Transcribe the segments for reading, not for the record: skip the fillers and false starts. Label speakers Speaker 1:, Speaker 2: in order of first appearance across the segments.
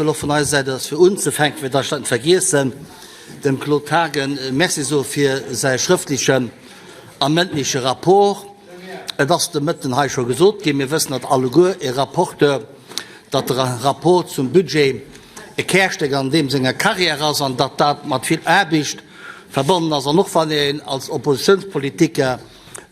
Speaker 1: wëll och vun eiser Säit aus, fir unzefänken, fir datt ech dat net vergiessen, dem Claude Haagen Merci soe fir säi schrëftlechen a mëndleche Rapport. Et ass de Mëtten hei scho gesot ginn, mir wëssen dat alleguer, e Rapporteur, datt de Rapport zum Budget e Kärstéck an deem senger Carrière ass an datt dat mat vill Aarbecht verbonnen ass. An och wann een als Oppositionspolitiker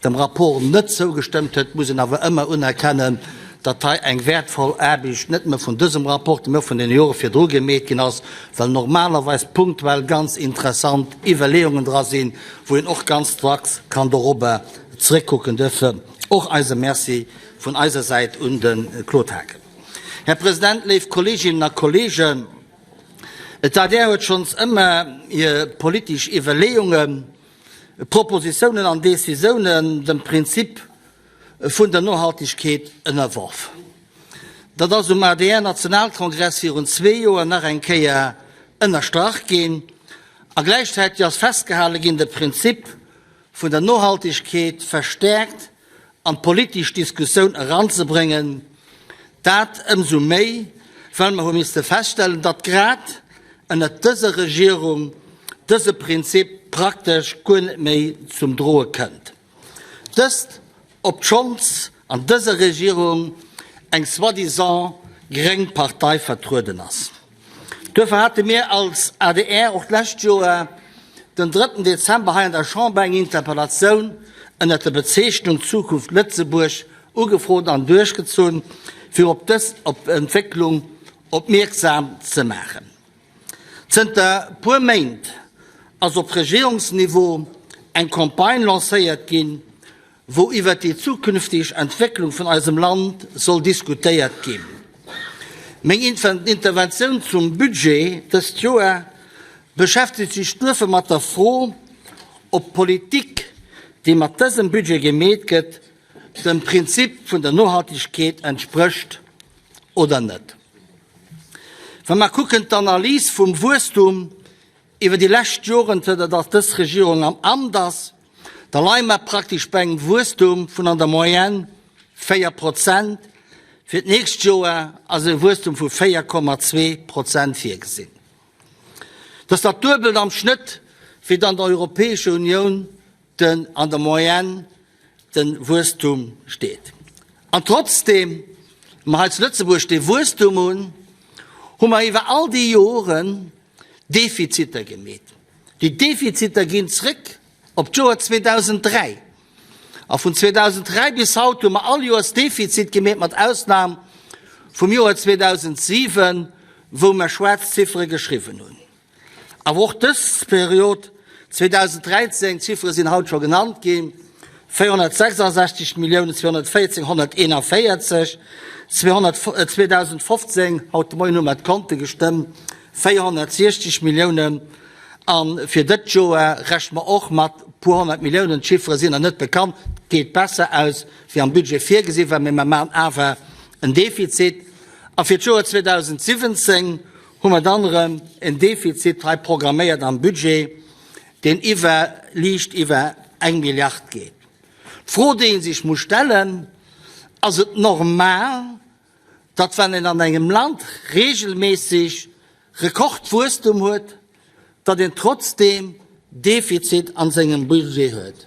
Speaker 1: dem Rapport net zougestëmmt huet, muss een awer ëmmer unerkennen, datt hei eng wäertvoll Aarbecht net nëmme vun dësem Rapport, mä och vun deene Jore virdru gemeet ginn ass, well normalerweis punktuell ganz interessant Iwwerleeungen dra sinn, wou een och ganz dacks kann dorobber zréckkucken. Duerfir och eise Merci vun eiser Säit un de Claude Haagen. Här President, léif Kolleeginnen a Kolleegen, d'ADR huet schonns ëmmer hir politesch Iwwerleeungen, Propositiounen an Décisounen dem Prinzip vun der Nohaltegkeet ënnerworf. Dat ass um ADR-Nationalkongress virun zwee Joer nach eng Kéier ënnerstrach ginn a gläichzäiteg ass festgehale ginn, de Prinzip vun der Nohaltegkeet verstäerkt an d'politesch Diskussioun eranzebréngen, dat ëmsou méi, well mer hu misste feststellen, datt grad ënnert dëser Regierung dëse Prinzip praktesch guer net méi zum Droe kënnt. Dëst obschonns an dëser Regierung eng soi-disant gréng Partei vertrueden ass. Duerfir hate mir als adr och d'lescht Joer den drëtten Dezember hei an der Chamber eng Interpellatioun ënnert der Bezeechnung Zukunft Lëtzebuerg ugefrot an duerchgezunn, fir op dës Entwécklung opmierksam ze maachen. Zënter puer Méint ass op Regierungsniveau eng Campagne lancéiert ginn, wou iwwert déi zukünftig Entwécklung vun eisem Land soll diskutéiert ginn. Meng Interventioun zum Budget dëst Joer beschäftegt sech duerfir mat der Fro, ob d'Politik, déi mat dësem Budget gemeet gëtt, dem Prinzip vun der Nohaltegkeet entsprécht oder net. Wa mer kucken d'Analys vum Wuesstum iwwer déi lescht Joren, zënter datt dës Regierung am Amt ass, da leie mer praktesch bei engem Wuesstum vun an der Moyenne 4 Prozent. Fir d'nächst Joer ass e Wuesstum vu 4,2 Prozent virgesinn. Dat ass dat Duebelt am Schnëtt, wéi et an der Europäescher Unioun den an der Moyenne de Wuesstum steet. An trotzdeem mer hei zu Lëtzebuerg dee Wuesstum hunn, hu mer iwwer all déi Joren Defiziter gemeet. Déi Defiziter ginn zréck op d'Joer 2003. A vun 2003 bis haut hu mer all Joers Defizit gemeet, mat Ausnam vum Joer 2007, wou mer schwaarz Ziffere geschriwwen hunn. Awer och dës Period 2013, d'Chiffere sinn haut scho genannt ginn, 466 Milliounen 214 141, 2015, haut de Moien hu mer d'Konte gestëmmt, 460 Milliounen. A fir dëtt Joer rechne mer och mat puer 100 Milliounen, d'Chiffere sinn nach net bekannt, et geet besser aus wéi am Budget virgesi war, mä mer maachen awer en Defizit. A fir d'Joer 2017 hu mer dann erëm en Defizit hei programméiert am Budget, deen iwwer, liicht iwwer eng Milliard geet. D'Fro, déi ee sech muss stellen, Ass et normal, datt wann een an engem Land regelméisseg Rekordwuesstum huet, datt een trotzdeem Defizit an sengem Budget huet?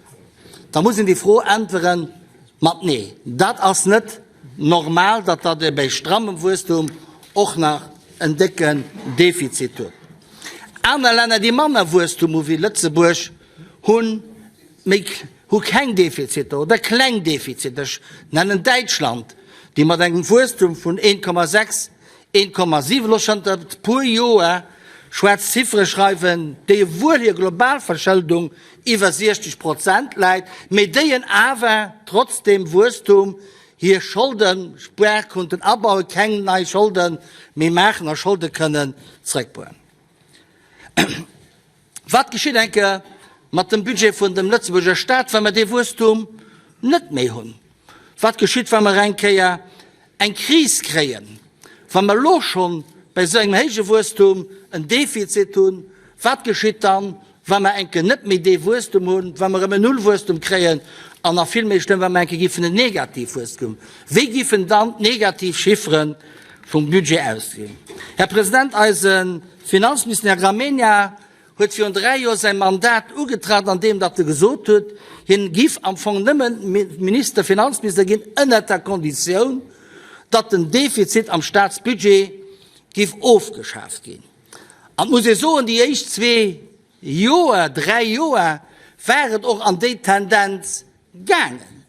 Speaker 1: Da muss een déi Fro äntwere mat Nee. Dat ass net normal, datt datt ee bei strammem Wuesstum och nach en décken Defizit huet. Aner Länner, déi manner Wuesstum hu wéi Lëtzebuerg, hu méi, hu keng Defiziter oder kleng Defiziter. Ech nennen Däitschland, déi mat engem Wuesstum vun 1,6, 1,7 elo schonn zanter puer Joer schwaarz Ziffere schreiwen, déi ewuel hir Globalverschëldung iwwer 60 Prozent läit, mee déi en awer trotz deem Wuesstum hir Scholde staark konnten abauen, keng nei Scholde méi maachen a Scholde kënnen zrëckbauen. Wat geschitt enke mat dem Budget vun dem Lëtzebuurger Stat, wa mer dee Wuesstum net méi hunn? Wat geschitt, wa mer eng Kéier eng Kris kréien? Wa mer elo schonn bei esou engem héije Wuesstum en Defizit hunn, wat geschitt dann, wa mer enke net méi dee Wuesstum hunn, wa mer erëm en Nullwuesstum kréien an nach vill méi schlëmm, wa mer enke giffen en Negativwuesstum? Wéi giffen dann d'negativ Chiffere? vum Budget ausginn. Här President, eise Finanzminister, den Här Gramegna, huet virun 3 Joer säi Mandat ugetratt, andeem datt e gesot huet, hien giff am Fong nëmmen Minister, Finanzminister ginn ënnert der Konditioun, datt den Defizit am Staatsbudget giff ofgeschaaft ginn. An et muss ee soen, déi éischt zwee Joer, 3 Joer war et och an déi Tendenz gaangen.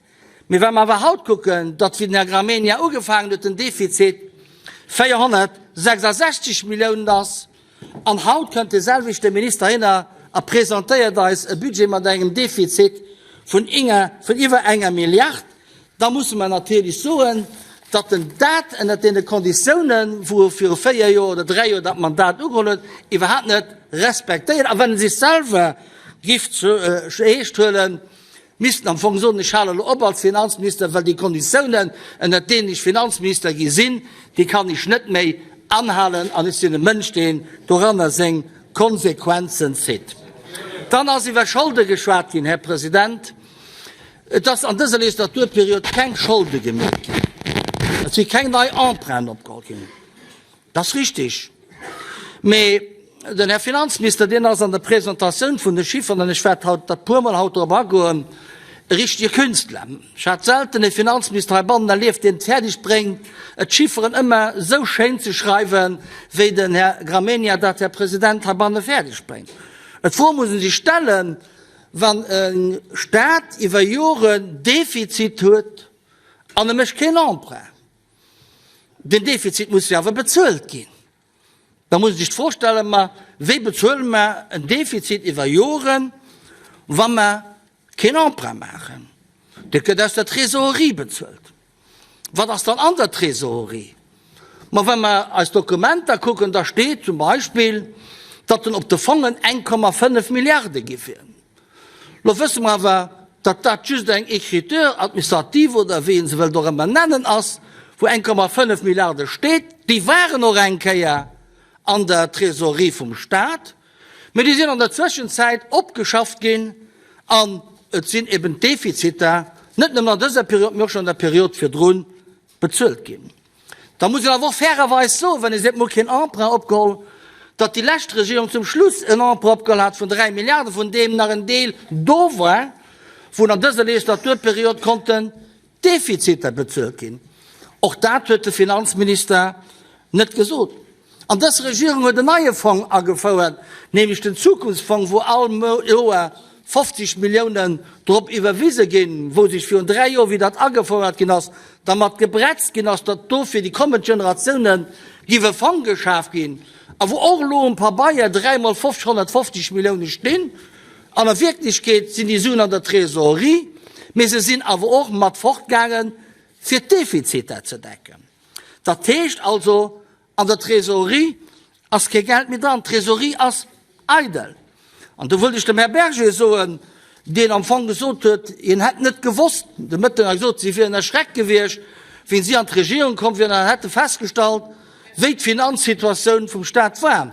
Speaker 1: Mee wa mer awer haut kucken, datt wéi den Här Gramegna ugefaangen huet, den Defizit 466 Milliounen ass, an haut kënnt dee selwechte Minister hinner a presentéiert eis e Budget mat engem Defizit vun iwwer enger Milliard, da musse mer natierlech soen, datt en dat ënnert deene Konditiounen, wou e viru 4 Joer oder 3 Joer dat Mandat ugeholl huet, iwwerhaapt net respektéiert. A wann e sech selwer giff zu eescht huelen, missten am Fong soen, ech hale elo op als Finanzminister, well déi Konditiounen, ënnert deenen ech Finanzminister gi sinn, déi kann ech net méi anhalen an ech sinn e Mënsch, deen doranner seng Konsequenzen zitt. Dann ass iwwer Scholde geschwat ginn, Här President. Et ass an dëser Legislaturperiod keng Scholde gemeet ginn. Et si keng nei Emprunten opgeholl ginn. Dat ass richtig. Mee den Här Finanzminister, deen ass an der Presentatioun vun de Chifferen, an ech wäert haut dat puermol haut drop agoen, e richtige Künstler. Ech hat selten e Finanzminister heibannen erlieft, deen et fäerdeg bréngt, d'Chifferen ëmmer esou schéin ze schreiwen, wéi den Här Gramegna dat, Här President, heibanne fäerdeg bréngt. D'Fro muss ee sech stellen, Wann e Stat iwwer Joren Defizit huet an e mécht keen Emprunt, den Defizit muss jo awer bezuelt ginn, da muss ee sech d'Fro stellen, Ma wéi bezuele mer en Defizit iwwer Joren, wa mer keen Emprunt maachen? Dat gëtt aus der Trésorerie bezuelt. Wat ass dann an der Trésorerie? Ma wa mer eis Dokumenter kucken, da steet zum Beispill, datt en op de Fongen 1,5 Milliarde gi wieren. Lo wësse mer awer, datt dat just eng Écriture administrative oder wéi ee se wëllt och ëmmer nennen ass, wou 1,5 Milliarde steet. Déi waren och eng Kéier an der Trésorerie vum Stat. Mee déi sinn an der Zwëschenzäit opgeschafft ginn an et sinn eben d'Defiziter net nëmmen an dëser Period, mee och schonn an der Period virdrun bezuelt ginn. Da muss een awer och fairerweis soen, wann ee seet, mir hu keen Emprunt opgeholl, datt déi lescht Regierung zum Schluss en Emprunt opgeholl hat vun 3 Milliarden, vun deem nach en Deel do war, wou an dëser Legislaturperiod konnten Defiziter bezuelt ginn. Och dat huet de Finanzminister net gesot. An dës Regierung huet en neie Fong agefouert, nämlech den Zukunftsfong, wou all Joer 50 Milliounen drop iwwerwise ginn, wou sech virun 3 Joer, wéi dat agefouert ginn ass, dermat gebretzt ginn ass, datt do fir déi kommend Generatiounen giff e Fong geschaf ginn, a wou och elo um Pabeier dräimol 50, 150 Millioune stinn. An a Wierklechkeet sinn déi Suen an der Trésorerie, mee se sinn awer och mat fortgaangen, fir d'Defiziter ze decken. Dat heescht also, an der Trésorerie ass kee Geld méi dran, d'Trésorerie ass eidel. An do wëllt ech dem Här Berger soen, deen am Fong gesot huet, hien hätt net gewosst, de Mëtten hei gesot, si wieren erschreckt gewiescht, wéi si an d'Regierung komm wieren an hätte festgestallt, wéi d'Finanzsituatioun vum Stat war.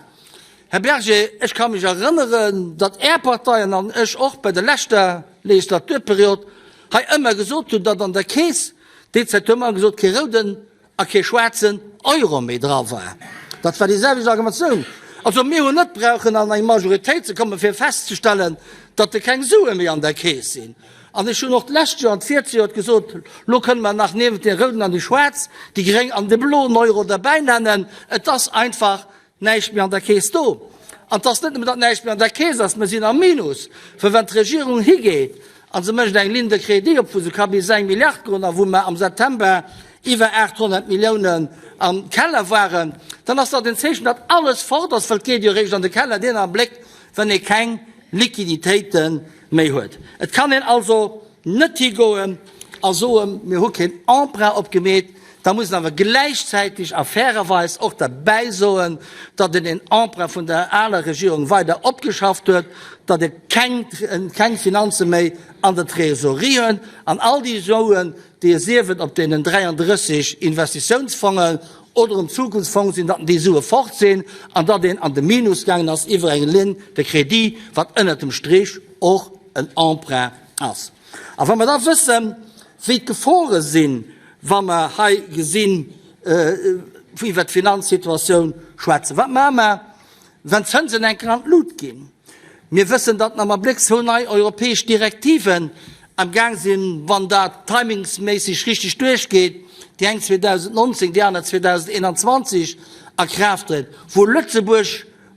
Speaker 1: Här Berger, ech ka mech erënneren, datt Är Partei an ech och bei der leschter Legislaturperiod hei ëmmer gesot hunn, datt an der Keess, déi Zäit hu mer gesot, kee rouden a kee schwaarzen Euro méi dra war. Dat war déi selwecht Argumentatioun. Also mir hunn net brauchen an eng Majoritéit ze kommen, fir festzestellen, datt de keng Sue méi an der Keess sinn. An ech hunn och d'lescht Joer an d'Virzejoert gesot, lo kënne mer nach niewent dee rouden an déi schwaarz, déi gréng an de bloen Euro derbäi nennen. Et ass einfach Näischt méi an der Keess do. An 't ass net nëmmen, datt näischt méi an der Keess ass, mer sinn am Minus. Well wann d'Regierung higeet a se mécht eng Ligne de crédit op, wou se ka bis eng Milliard goen a wou mer am September iwwer 800 Milliounen am Keller waren, dann ass dat en Zeechen, datt alles fort ass, well et geet jo eréischt an de Keller deen Abléck, wann ee keng Liquiditéite méi huet. Et kann een also net higoen a soen, mir hu keen Emprunt opgemeet, da muss een awer gläichzäiteg a fairerweis och derbäi soen, datt een een Emprunt vun der aler Regierung weider opgeschafft huet, datt ee keng, keng Finanze méi an der Trésorerie huet an all déi Suen, déi e sief et op deenen 33 Investitiounsfongen oder um Zukunftsfong sinn, datt déi Sue fort sinn an datt een an de Minus gaangen ass iwwer eng Ligne de crédit, wat ënnert dem Strich och en Emprunt ass. A wa mer da wëssen, wéi d'Gefore sinn, wa mer hei gesinn. iwwert d'Finanzsituatioun schwätzen. Wat maache mer, wann d'Zënsen eng Kéier an d'Lut ginn? Mir wëssen, datt am Abléck zwou nei europäesch Direktiven am Gaang sinn, wann dat timingsméisseg richteg duerchgeet, déi eng 2019, déi aner 2021 a Kraaft trëtt, wou Lëtzebuerg,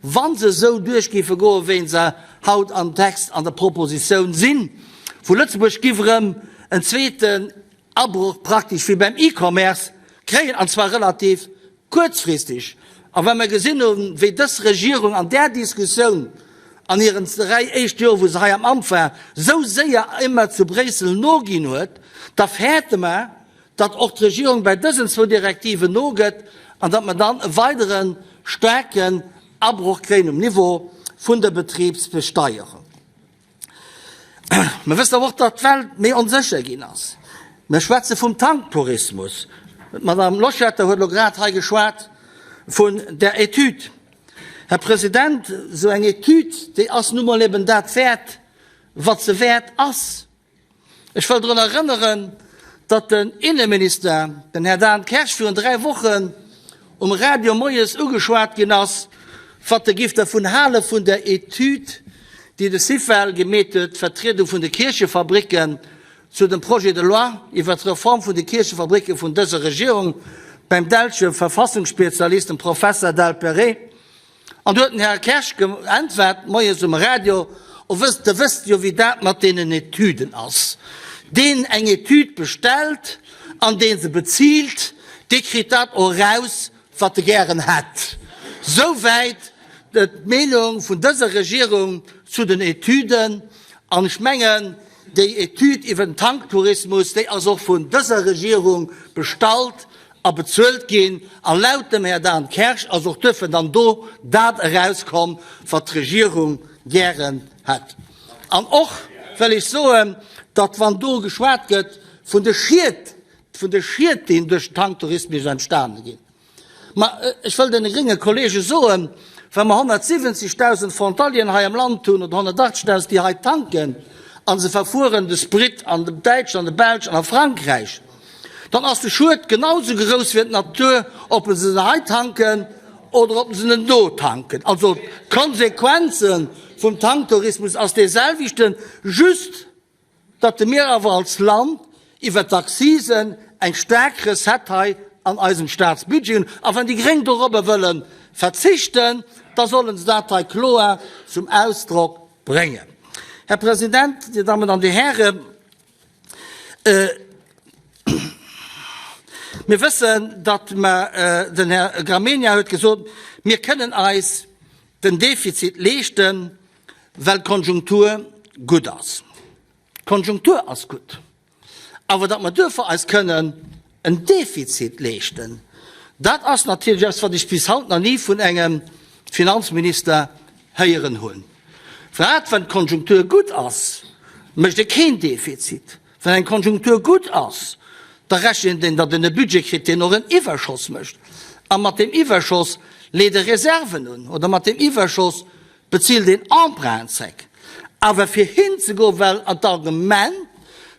Speaker 1: wa se esou duerch géife goen, wéi se haut am Text an der Propositioun sinn, wou Lëtzebuerg giff erëm en zweeten Abroch praktesch wéi beim E-Commerce kréien, an zwar relativ kuerzfristeg. A wa mer gesinn hunn, wéi dës Regierung an där Diskussioun an hiren dräi éischte Joer, wou se hei am Amt war, esou séier ëmmer zu Bréissel noginn huet, da fäerte mer, datt och d'Regierung bei dësen zwou Direktiven nogëtt an datt mer dann e weidere staarken Abroch kréien um Niveau vun der Betribsbesteierung. Mer wëssen awer och, datt d'Welt méi onsécher ginn ass. Mer schwätze vum Tanktourismus. D'Madame Loschetter huet elo grad hei geschwat vun där Etüd. Här President, esou eng Etüd, déi ass nu mol eben dat wäert, wat se wäert ass. Ech wëll drun erënneren, datt den Inneminister, den Här Dan Kersch, virun 3 Wochen um Radio moies ugeschwat ginn ass, wat e giff dervun hale vun der Etüd, déi de Syfel gemeet huet, d'Vertriedung vun de Kierchefabricken, zu dem Projet de loi iwwert d'Reform vun de Kierchefabricke vun dëser Regierung beim delsche Verfassungsspezialist, dem Professer Delpérée. An du huet den Här Kersch geäntwert, moies um Radio, O wësst, Der wësst jo, wéi dat mat deenen Etüden ass. Deen eng Etüd bestellt an dee se bezilt, dee kritt dat och eraus, wat e gären hätt. Souwäit d'Meenung vun dëser Regierung zu den Etüden. An ech mengen, déi Etüd iwwer den Tanktourismus, déi ass och vun dëser Regierung bestallt a bezuelt ginn, a laut dem Här Dan Kersch ass och duerfir dann do dat erauskomm, wat d'Regierung gären hätt. An och wëll ech soen, datt wann do geschwat gëtt vun de Schied, vun de Schied, déi duerch den Tanktourismus entstane ginn, ma ech wëll deene grénge Kollege soen, wa mer 170.000 Frontalieren hei am Land hunn oder 180.000, déi hei tanken a se verfueren de Sprit an der Däitsch, an der Belsch an a Frankräich, Dann ass de Schued genau sou grouss fir d'Natur, ob se se hei tanken oder ob se en do tanken. Also d'Konsequenze vum Tanktourismus ass dee selwechten, just datt de mir awer als Land iwwer d'Accisen eng staark Recette hei an eisem Staatsbudget hunn. A wann déi Gréng dorobber wëlle verzichten, da solle se dat hei kloer zum Ausdrock bréngen. Här President, Dir Dammen an Dir Hären, Mir wëssen, datt mer, den Här Gramegna huet gesot, mir kënnen eis den Defizit leeschten, well d'Konjunktur gutt ass. D'Konjunktur ass gutt. Awer datt mer duerfir eis kënnen en Defizit leeschten, dat ass natierlech eppes, wat ech bis haut nach ni vun engem Finanzminister héieren hunn. Grad wann d'Konjunktur gutt ass, mécht e keen Defizit. Wann eng Konjunktur gutt ass, da rechent een, datt en e Budget kritt, deen och en Iwwerschoss mécht. A mat deem Iwwerschoss leet e Reserven un oder mat deem Iwwerschoss bezilt een Emprunten zréck. Awer fir hinzegoen, well an d'Argument,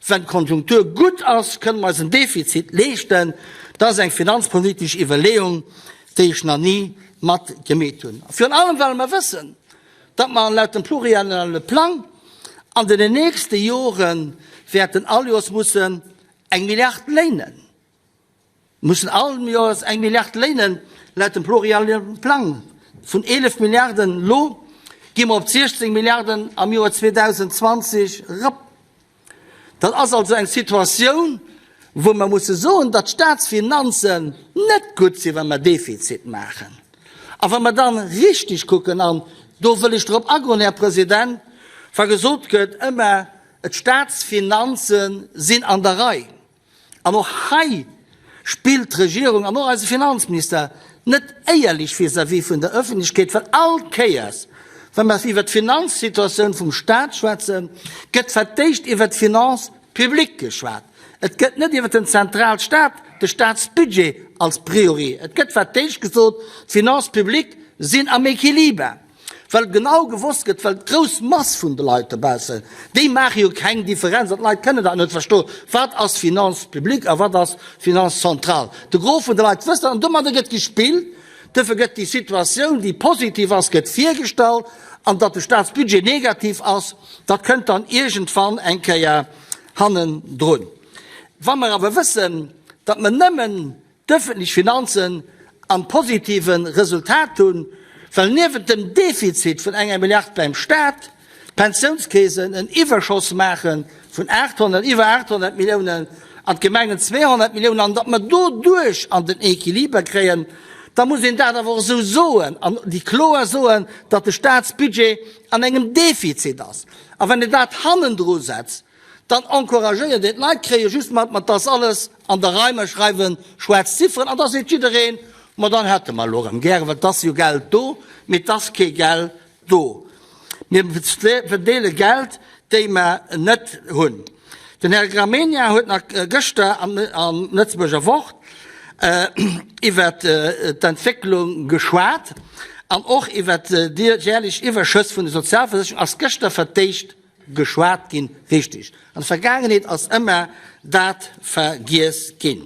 Speaker 1: wann d'Konjunktur gutt ass, kënne mer eis en Defizit leeschten, dat ass eng finanzpolitesch Iwwerleeung, déi ech nach ni mat gemeet hunn. A virun allem well mer wëssen, datt mer laut dem pluriannuelle Plang an den nächste Jore wäerten all Joers mussen eng Milliard léinen, mussen all Joers eng Milliard léinen, laut dem pluriannuelle Plang vun 11 Milliarden elo gi mer op 16 Milliarden am Joer 2020 erop. Dat ass also eng Situatioun, wou mer musse soen, datt d'Statsfinanzen net gutt sinn, wa mer Defizit maachen. A wa mer dann richtig kucken, an do wëll ech drop agoen, Här President, wa gesot gëtt ëmmer, d'Statsfinanze sinn an der Rei, An och hei spillt d'Regierung an och eise Finanzminister net éierlech vis-à-vis vun der Öffentlechkeet, well all Kéiers, wa mer iwwert d'Finanzsituatioun vum Stat schwätzen, gëtt fir d'éischt iwwert d'Finances publiques geschwat. Et gëtt net iwwert den Zentralstat, de Statsbudget als Priori. Et gëtt fir d'éischt gesot, d'Finances publiques sinn am Équiliber. Well genau gewosst gëtt, well d'grouss Mass vun de Leit dobaussen, déi maache jo keng Differenz an d'Leit kënnen dat net verstoen, wat ass Finance publique a wat ass Finance centrale. De Gros vun de Leit wësst dat an domadder gëtt gespillt. Duerfir gëtt déi Situatioun, déi positiv ass, gëtt virgestallt an datt de Staatsbudget negativ ass, dat kënnt dann iergendwann eng Kéier hannendrun. Wa mer awer wëssen, datt mer nëmmen d'ëffentlech Finanzen am positive Resultat hunn, well niewent dem Defizit vun enger Milliard beim Staat, d'Pensiounskeesen en Iwwerschoss maache vun 800, iwwer 800 Milliounen an d'Gemengen 200 Milliounen, an datt mer doduerch an den Equiliber kréien, da muss een dat awer och esou soen an déi kloer soen, datt de Staatsbudget an engem Defizit ass. A wann een dat hannendru setzt, Dann encouragéiert een d'Leit, kréie just mat, ma 't ass alles an der Rei, mer schreiwe schwaarz Zifferen an da seet jiddereen, ma dann hätte mer elo erëm gären, well 't ass jo Geld do, mee 't ass kee Geld do. Mir verdeele Geld, déi mer net hunn. Den Här Gramegna huet nach gëschter am Lëtzebuerger Wort iwwert d'Entwécklung geschwat an och iwwert déi järlech Iwwerschëss vun de Sozialversécherungen ass gëschter vertéicht Geschwat ginn. Richtig, an der Vergaangenheet ass ëmmer dat vergiess ginn.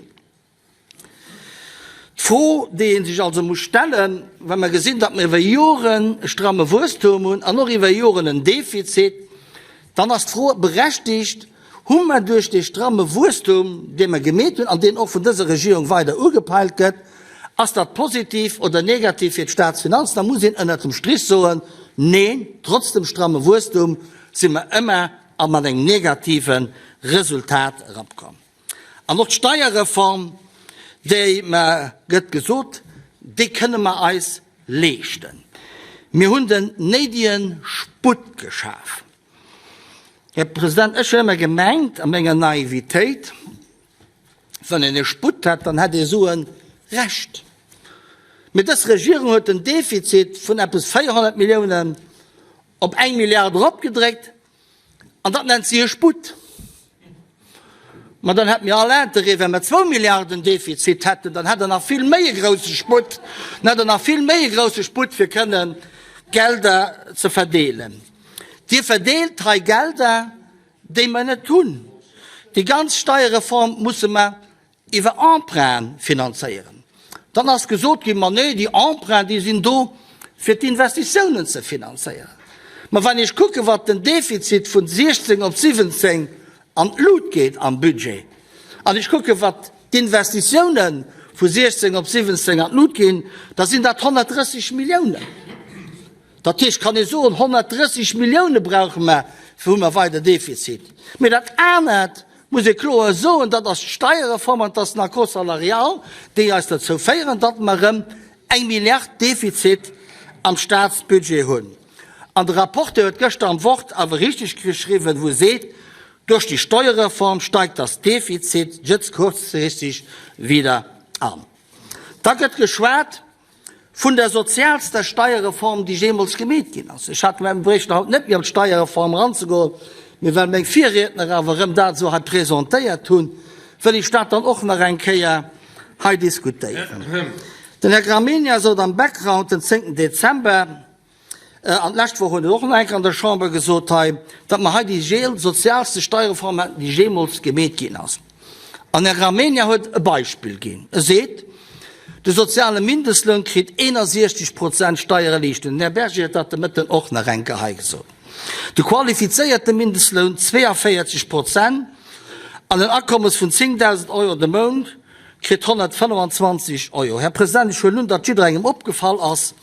Speaker 1: D'Fro, déi ee sech also muss stellen, wa mer gesinn, datt mer iwwer Joren e stramme Wuesstum hunn an och iwwer Joren en Defizit, dann ass d'Fro berechtigt, Hu mer duerch dee stramme Wuesstum, dee mer gemeet hunn an deen och vun dëser Regierung weider ugepeilt gëtt, ass dat positiv oder negativ fir d'Staatsfinanzen? Da muss een ënnert dem Strich soen, Neen, trotz dem stramme Wuesstum si mer ëmmer a mat engem negative Resultat erapkomm. An och d'Steierreform, déi mer gëtt gesot, déi kënne mer eis leeschten. Mir hunn den néidege Sputt geschaf. Här President, ech hunn ëmmer gemengt, a menger Naivitéit, wann een e Sputt hätt, dann hätt ee Suen Rescht. Mee dës Regierung huet den Defizit vun eppes 400 Milliounen op eng Milliard eropgedréckt, an dat nennt si e Sputt. Ma dann hätte mir all Interêt, wa mer zwou Milliarden Defizit hätten, dann hätt Der nach vill méi e grouse Sputt, dann hätt Der nach vill méi e grouse Sputt, fir kënnen Gelder ze verdeelen. Dir verdeelt hei Gelder, déi mer net hunn. Déi ganz Steierreform musse mer iwwer Emprunte finanzéieren. Dann ass gesot ginn, ma nee, déi Emprunten, déi sinn do, fir d'Investitiounen ze finanzéieren. Ma wann ech kucken, wat den Defizit vun 16 op 17 an d'Lut geet am Budget, an ech kucken, wat d'Investitiounen vu 16 op 17 an d'Lut ginn, da sinn dat 130 Milliounen. Dat heescht, kann ee soen, 130 Millioune brauche mer, fir hu mer weider Defizit. Mee dat anert muss ee kloer soen, dat ass d'Steierreform an dat ass den Accord salarial, déi eis dozou féieren, datt mer erëm eng Milliard Defizit am Staatsbudget hunn. An de Rapporteur huet gëschter am Wort awer richteg geschriwwen, wou e seet, Durch die Steuerreform steigt das Defizit jetzt kurzfristig wieder an. Da gëtt geschwat Vun der sozialster Steierreform, déi jeemools gemeet ginn ass. Ech hat gemengt, mir bréichten haut net méi op d'Steierreform eranzegoen, mee well meng Virriedner awer erëm dat esou hei presentéiert hunn, wëll ech dat dann och nach eng Kéier hei diskutéieren. Den Här Gramegna sot am Background den 10. Dezember, An d'lescht Woch huet en och nach eng Kéier an der Chamber gesot hei, datt mer hei déi sozialste Steierreform hätten, déi jeemools gemeet ginn ass. An Här Gramegna huet e Beispill ginn. E seet, de soziale Mindestloun kritt 61 Prozent Steiererliichterung. Den Här Berger huet dat de Mëtten och nach eng Kéier hei gesot. De qualifizéierte Mindestloun 42 Prozent an en Akommes vun 10.000 Euro de Mount kritt 125 Euro. Här President, ech huelen un, datt jidderengem opgefall ass,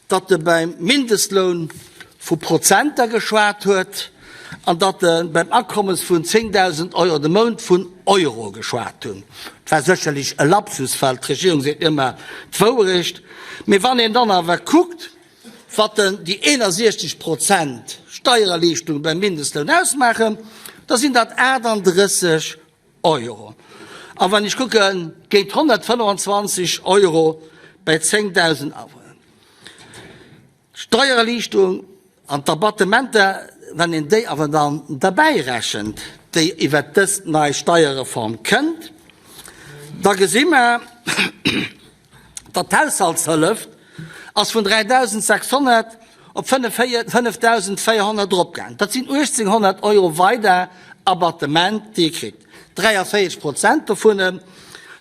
Speaker 1: datt e beim Mindestloun vu Prozenter geschwat huet an datt e beim Akommes vun 10.000 Euro de Mount vun Euro geschwat hunn. Et war sécherlech e Lapsus, well d'Regierung seet ëmmer d'Wouerecht. Mee wann een dann awer kuckt, wat déi 61 Prozent Steiererliichtung beim Mindestloun ausmaachen, da sinn dat 38 Euro. A wann ech kucken, géint 125 Euro bei 10.000 Awunner. D'Steiererliichterung an d'Abattementer, wann een déi awer dann derbäi rechent, déi iwwert dës nei Steierreform kënnt, da gesi mer, datt d'Haushaltshëllef ass vun 3.600. op 5.400 eropgaangen. Dat sinn 1.800 Euro weider Abattement, déi e kritt. 43 Prozent dovun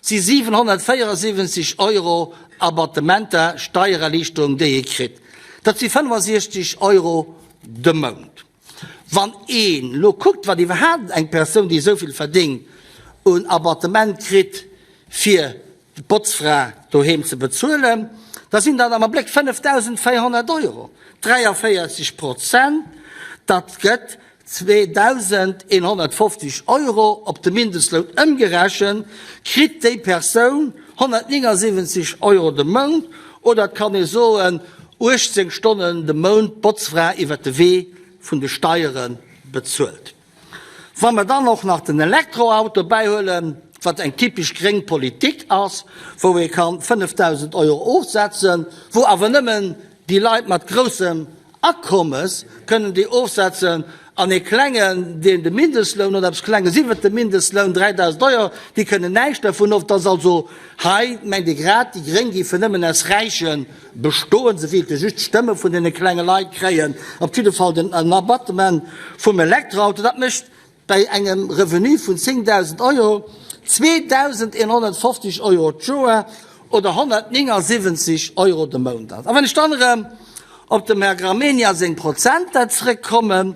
Speaker 1: si 774 Euro Abattementer, Steiererliichterung, déi e kritt. Dat si 65 Euro de Mount. Wann een elo kuckt, wat iwwerhaapt eng Persoun, déi esou vill verdéngt, un Abattement kritt, fir d'Botzfra doheem ze bezuelen, da sinn dat am Abléck 5.400 Euro, 43 Prozent, dat gëtt 2.150 Euro op de Mindestloun ëmgerechent, kritt déi Persoun 179 Euro de Mount, oder et kann ee soen 18 Stonnen de Mount d'Botzfra iwwer de Wee vun de Steiere bezuelt. Wa mer dann och nach den Elektroauto bäihuelen, wat eng typesch gréng Politik ass, wou ee kann 5.000 Euro ofsetzen, wou awer nëmmen déi Leit mat groussem Akommes kënnen déi ofsetzen an ee klengen, deen de Mindestloun oder eppes Klenges iwwert dem Mindestloun, 3.000 Euro, déi kënnen näischt dervun of. Dass also hei, mengt ee grad, déi Gréng géifen nëmmen aus Räiche bestoen, se wéilte just d'Stëmme vun deene klenge Leit kréien. Op jidde Fall den Abattement vum Elektroauto, dat mécht Bei engem Revenu vun 10.000 Euro 2.150 Euro d'Joer oder 179 Euro de Mount. A wann ech dann erëm op dem Här Gramegna seng Prozenter zrëckkommen,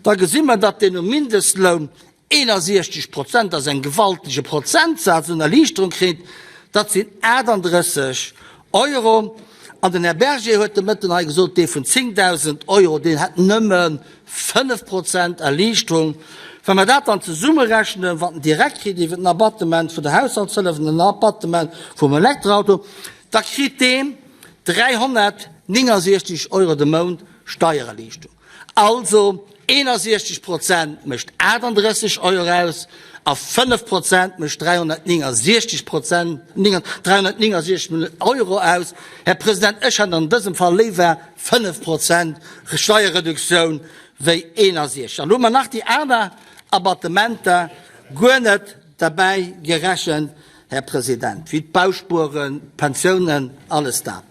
Speaker 1: da gesi mer, datt deen um Mindestloun 61 Prozent, dat ass eng gewaltege Prozentsaz, un Erliichterung kritt, dat sinn 38 Euro. An den Här Berger huet de Mëtten hei gesot, dee vun 10.000 Euro, deen hätt nëmme 5 Prozent Erliichterung. Wa mer dat dann zesummerechnen, wat en direkt kritt iwwer den Abattement vun der Haushaltshëllef an den Abattement vum Elektroauto, da kritt deen 369 Euro de Mount Steiererliichterung. Also 61 Prozent mécht 38 Euro aus a 5 Prozent mécht 369 Prozent, 369 Euro aus. Här President, ech hätt an dësem Fall léiwer 5 Prozent Steierreduktioun wéi 61. An elo hu mer nach déi aner Abattementer guer net derbäi gerechent, Här President, wéi d'Bauspueren, d'Pensiounen, alles dat.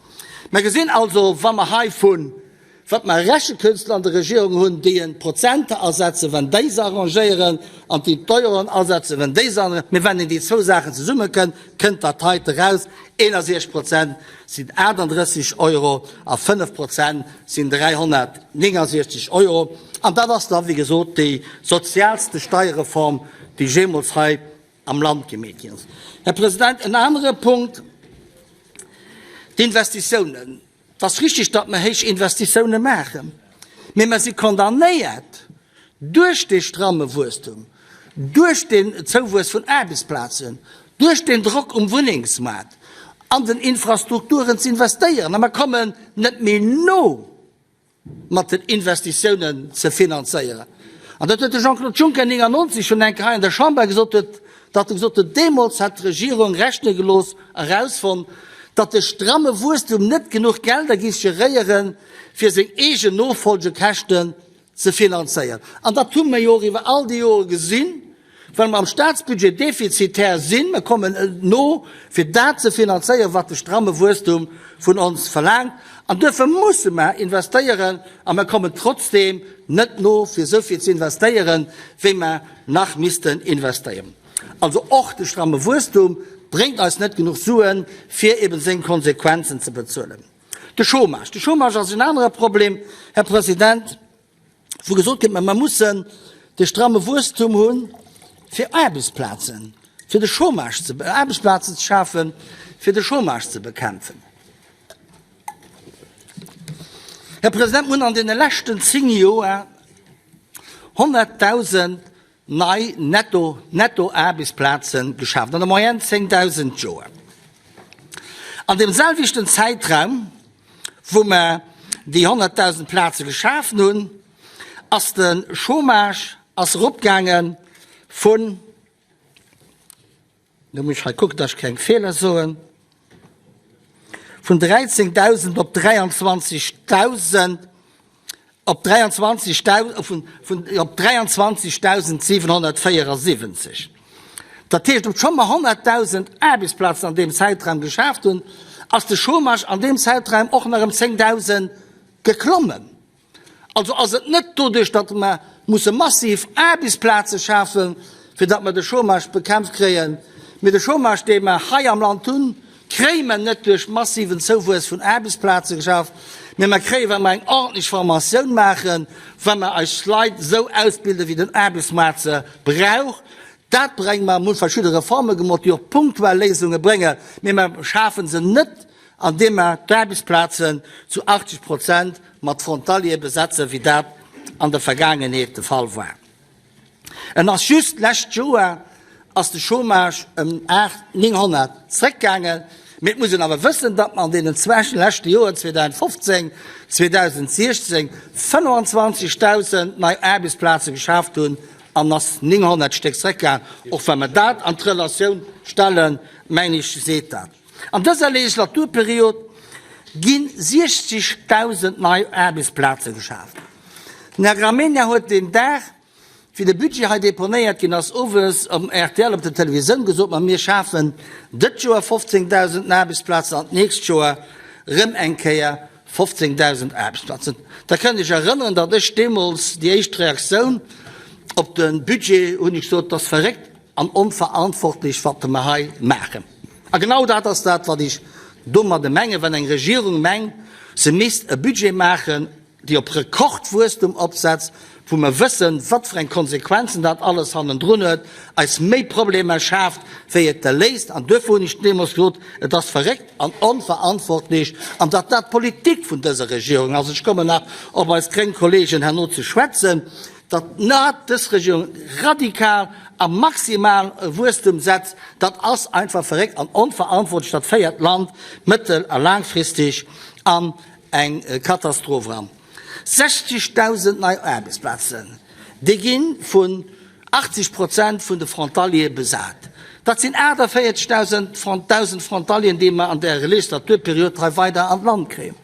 Speaker 1: Mer gesinn also, wa mer hei vun Wat mer Rechekünstler an der Regierung hunn, déi en d'Prozenter asetzen, wenn déi se arrangéieren, an déi d'Euroen asetzen, wenn déi se arrangéieren. Mee wenn een déi zwou Saachen zesummekënnt, kënnt dat heite raus, 61 Prozent sinn 38 Euro a 5 Prozent sinn 369 Euro. An dat ass da, wéi gesot, déi sozialste Steierreform, déi jeemools hei am Land gemeet ginn ass. Här President, en anere Punkt, d'Investitiounen. Et ass richtig, datt mer héich Investitiounen maachen, mee mer si condamnéiert duerch dee stramme Wuesstum, duerch deen Zouwuess vun Aarbechtsplazen, duerch den Drock um Wunnengsmaart an den Infrastrukturen ze investéieren a mer kommen net méi no. mat den Investitiounen ze finanzéieren. An dat huet de Jean-Claude Juncker 99 schonn eng Kéier hei an der Chamber gesot, huet, datt e gesot huet, deemools hätt d'Regierung rechne gelooss a erausfonnt, datt de stramme Wuesstum net genuch Gelder géif geréieren, fir seng eegen Nofolgekäschten ze finanzéieren. An dat hu mer jo och iwwer all déi Jore gesinn, Well mer am Staatsbudget defizitär sinn, mer kommen net no, fir dat ze finanzéieren, wat de stramme Wuesstum vun ons verlaangt. An duerfir musse mer investéieren a mer kommen trotzdeem net no, fir esou vill ze investéieren, wéi mer nach missten investéieren. Also och de stramme Wuesstum bréngt eis net genuch Suen, fir eben seng Konsequenzen ze bezuelen. De Chômage. De Chômage ass en anere Problem, Här President. wou gesot gëtt, mä mer mussen de stramme Wuesstum hu fir Aarbechtsplazen, fir de Chômage ze, Aarbechtsplazen ze schafen, fir de Chômage ze bekämpfen. Här President, mir hunn an deene leschten zéng Joer 100.000 nei netto Nettoaarbechtsplaze geschaaft, an der Moyenne 10.000 d'Joer. An deem selwechten Zäitraum, wou mer déi 100.000 Plaze geschafen hunn, ass de Chômage ass eropgaange vun, lo muss ech hei kucken, datt ech keng Feeler soen, vun 13.000 op 23.000, op 23.774. Dat heescht, obscho mer 100.000 Aarbechtsplazen an deem Zäitraum geschaaft hunn, ass de Chômage an deem Zäitraum och nach ëm 10.000. geklommen. Also ass et net doduerch, datt mer musse massiv Aarbechtsplaze schafen, fir datt mer de Chômage bekämpft kréien, mee de Chômage, dee mer hei am Land hunn, kréie mer net duerch massiven Zouwuess vun Aarbechtsplaze geschafft, mee mer kréien, wa mer eng ordentlech Formatioun maachen, wa mer eis Leit esou ausbilden, wéi den Aarbechtsmaart se brauch. Dat brénge mer. Mir hu verschidde Reforme gemot, déi och punktuell Léisunge bréngen, mee mer schafe se net, andeem mer d'Aarbechtsplazen zu 80 Prozent mat Frontaliere besetzen, wéi dat an der Vergaangenheet de Fall war. En ass just d'lescht Joer ass de Chômage ëm 8 900 zréckgaangen, mee et muss een awer wëssen, datt mer an deenen zwee leschte Joren, 2015, 2016, 25.000 nei Aarbechtsplaze geschaaft hunn an ass 900 Stéck zréckgaangen. Och wa mer dat an d'Relatioun stellen, mengen ech, seet dat. An dëser Legislaturperiod gi 60.000 nei Aarbechtsplaze geschaaft. Den Här Gramegna huet deen Dag, wéi de Budget hei deponéiert ginn ass, owes um rtl op der Televisioun gesot, Ma mir schafen dëtt Joer 15.000 Aarbechtsplazen an d'nächst Joer erëm eng Kéier 15.000 Aarbechtsplazen. Da kënnt Iech erënneren, datt ech deemools déi éischt Reaktioun op de Budget hunn ech gesot, 't ass verréckt an onverantwortlech, wat mer hei maachen. A genau dat ass dat, wat ech domadde mengen, wann eng Regierung mengt, se misst e Budget maachen, déi op Rekordwuesstum opsetzt, wou mer wëssen, wat fir eng Konsequenzen dat alles hannendrun huet, eis méi Problemer schaaft, wéi et der léist. An duerfir hunn ech deemools gesot, et ass verréckt an onverantwortlech, an datt dat d'Politik vun dëser Regierung ass, ech kommen nach op eis gréng Kollegen herno ze schwätzen, Datt dat dës Regierung radikal a maximal e Wuesstum setzt, dat ass einfach verréckt an onverantwortlech. Dat féiert d'Land mëttel a laangfristeg an eng Katastroph eran. 60.000 nei Aarbechtsplazen, déi gi vun 80 Prozent vun de Frontaliere besat. Dat sinn 48.000 Frontalieren, déi mer an där Legislaturperiod hei weider an d'Land kréien.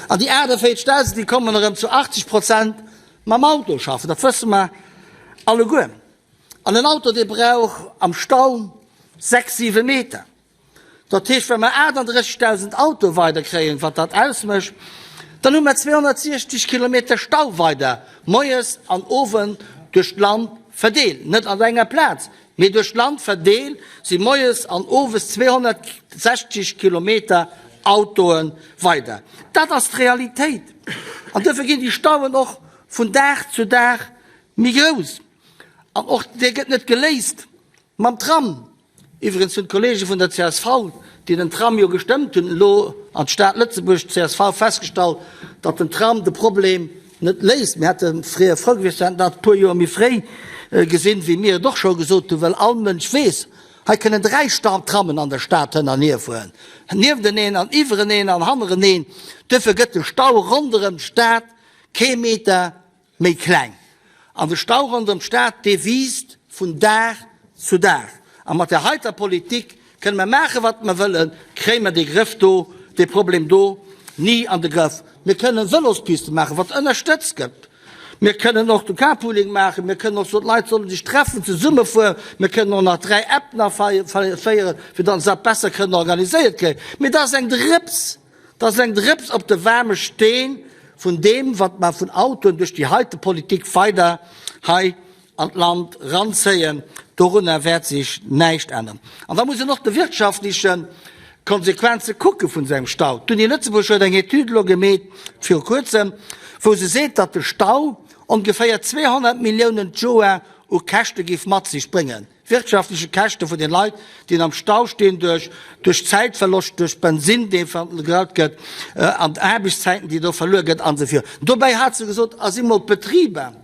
Speaker 1: An déi 48.000, déi kommen erëm zu 80 Prozent Mam Auto schaffen, dat wësse mer alleguer. An en Auto, dee brauch am Stau 6, 7 Meter. Dat heescht, wa mer 38.000 Autoe weider kréien, wat dat ausmécht, dann hu mer 260 Kilometer Stau weider moies an owend duerch d'Land verdeelt. Net an enger Plaz, mee duerch d'Land verdeelt si moies an owes 260 Kilometer Autoe weider. Dat ass d'Realitéit. An duerfir ginn déi Stauen och vun Dag zu Dag méi grouss. An och dee gëtt net geléist mam Tram. Iwwregens hunn d'Kollege vun der csv, déi den Tram jo gestëmmt hunn, elo an d'Stad Lëtzebuerg, csv, festgestallt, datt den Tram de Problem net léist. Mir hätte fréier frou gewiescht, se hätten dat e puer Joer méi fréi gesinn, wéi mir et och scho gesot hunn, well all Mënsch weess, Hei kënnen 3 Trammen an der Stad hënnernier fueren, niefteneen an iwwereneen an hannereneen. Duerfir gëtt de Stau ronderëm d'Stad kee Meter méi kleng. An de Stau ronderëm d'Stad, dee wiisst vun Dag zu Dag. A mat där heiter Politik kënne mer maachen, wat mer wëllen, kréie mer dee Grëff do, dee Problem do ni an de Grëff. Mir kënnen Vëlospiste maachen, wat ënnerstëtzt gëtt. Mir kënnen och de Carpooling maachen, mir kënnen och soen, d'Leit solle sech treffen, zesummefueren. Mir kënnen och nach 3 Appen aféieren, fir datt se dat besser kënnen organiséiert kréien. Mee dat ass eng Drëps, dat ass eng Drëps op de waarme Steen vun deem, wat mer vun Autoen duerch déi heite Politik weider hei an d'Land ranzéien, dorunner wäert sech näischt änneren. An da muss een och de wirtschaftleche Konsequenze kucke vun esou engem Stau. D'Uni Lëtzebuerg huet eng Etüd elo gemeet viru kuerzem, wou se seet, datt de Stau ongeféier 200 Milliounen d'Joer u Käschte géif mat sech bréngen, wirtschaftleche Käschte vun den Leit, déi am Stau stinn duerch duerch Zäitverloscht, duerch Bensinn, dee vergraut gëtt, an d'Aarbechtszäiten, déi do verluer gëtt an esou virun. Dobäi hat se gesot, a si mol d'Betriber,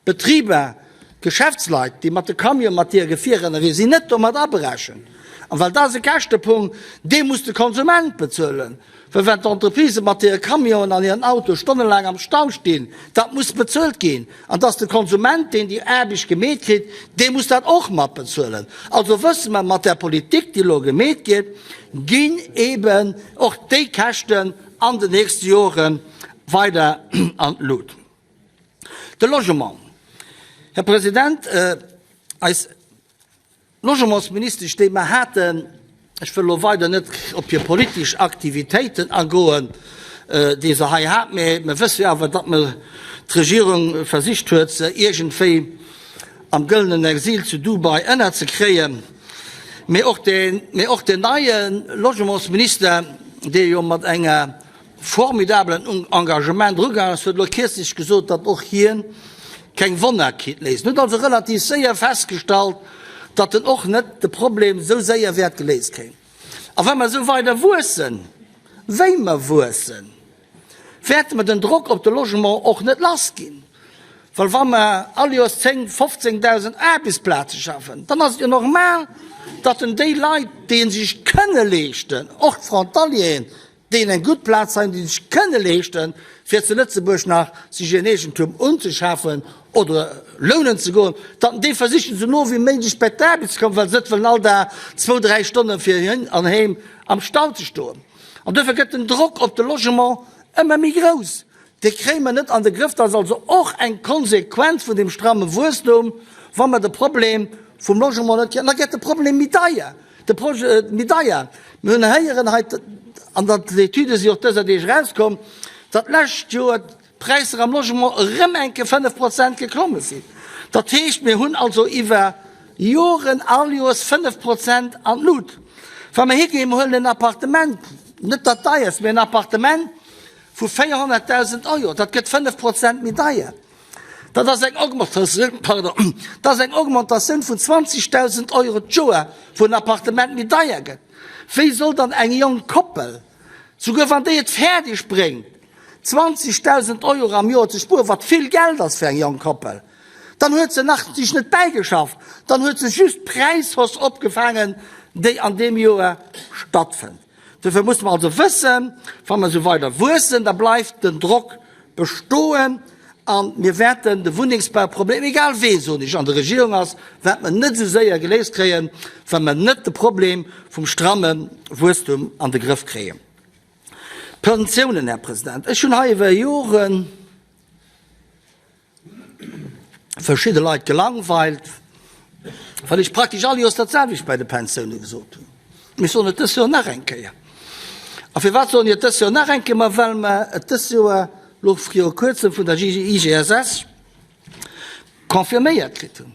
Speaker 1: D'Betriber, d'Geschäftsleit, déi mat de Camione mat hire Gefierer ënnerwee sinn, net domat aberechent. An well dat ass e Käschtepunkt, dee muss de Konsument bezuelen. Well wann d'Entreprisë mat hire Camionen an hiren Autoe stonnelaang am Stau stinn, dat muss bezuelt ginn. An dass de Konsument, deen déi Aarbecht gemeet kritt, dee muss dat och mat bezuelen. Also wësse mer, mat där Politik, déi elo gemeet gëtt, ginn eeben och déi Käschten an den nächste Jore weider an d'Lut. De Logement, Här President, eis Logementsministesch, déi mer haten, ech wëll elo weider net op hir politesch Aktivitéiten agoen. déi se hei hat. Mä mir wësse jo awer, datt mer d'Regierung versicht huet, se iergendwéi am gëllenen Exil zu Dubai ënnerzekréien. Mä och de, mä och den neie Logementsminister, dee jo mat enger formidablen Engagement drugaangen ass, huet elo kierzlech gesot, datt och hien keng Wonner kinnt léisen. Huet also relativ séier festgestallt, datt en och net de Problem esou séier wäert geléist kréien. A wa mer esou weider wuessen, wéi mer wuessen, wäerte mer den Drock op de Logement och net lass ginn. Well wa mer all Joers 10, 15.000 Aarbechtsplaze schafen, dann ass et jo normal, datt en déi Leit, déi e sech kënne leeschten, och d'Frontalieren, déi eng gutt Plaz hei hunn, déi sech kënne leeschten, fir zu Lëtzebuerg nach sech en Eegentum unzeschafen oder lounen ze goen, datt déi versichen, esou no wéi méiglech bei d'Aarbecht ze kommen, well se net wëllen all Dag zwou, dräi Stonne fir hin an heem am Stau ze stoen. An duerfir gëtt den Drock op de Logement ëmmer méi grouss. Dee kréie mer net an de Grëff. Dat ass also och eng Konsequenz vun deem stramme Wuesstum, wa mer de Problem vum Logement net kréien. An da gëtt de Problem méi deier, de Projet méi deier. Mir hunn héieren hei, an dat d'Etüde si och dëser Deeg erauskomm, datt d'lescht Joer d'Präisser am Logement erëm eng Kéier 5 Prozent geklomme sinn. Dat heescht, mir hunn also iwwer Joren all Joers 5 Prozent an d'Lut. Wa mer higinn, mer huelen en Appartement, net dat deierst, mä en Appartement, Vu 400.000 Euro, dat gëtt 5 Prozent méi deier. Dat ass eng Augmentatioun, pardon, dat ass eng Augmentatioun vun 20.000 Euro d'Joer, wou en Appartement méi deier gëtt. Wéi soll dann eng jonk Koppel, souguer wann déi et fäerdeg bréngt, 20.000 Euro am Joer ze spueren, wat vill Geld ass fir eng jonk Koppel, dann huet se nach sich net bäigeschafft, dann huet se just d'Präishausse opgefaangen, déi an deem Joer stattfënnt. Dofir musse mer also wëssen, wa mer esou weider wuessen, da bleift den Drock bestoen a mir wäerten de Wunnengsbauproblem, egal wee, soen ech, an der Regierung ass, wäerte mer net esou séier geléist kréien, wa mer net de Problem vum stramme Wuesstum an de Grëff kréien. D'Pensiounen, Här President, ech hunn hei iwwer Joren, verschidde Leit gelangweilt, well ech praktesch all Joers dat selwecht bei de Pensioune gesot hunn. Mir soen et dës Joer nach eng Kéier. A firwat soen ech et dës Joer nach eng Kéier? Ma well mer et dës Joer elo viru Kuerzem vun der IGSS confirméiert kritt hunn.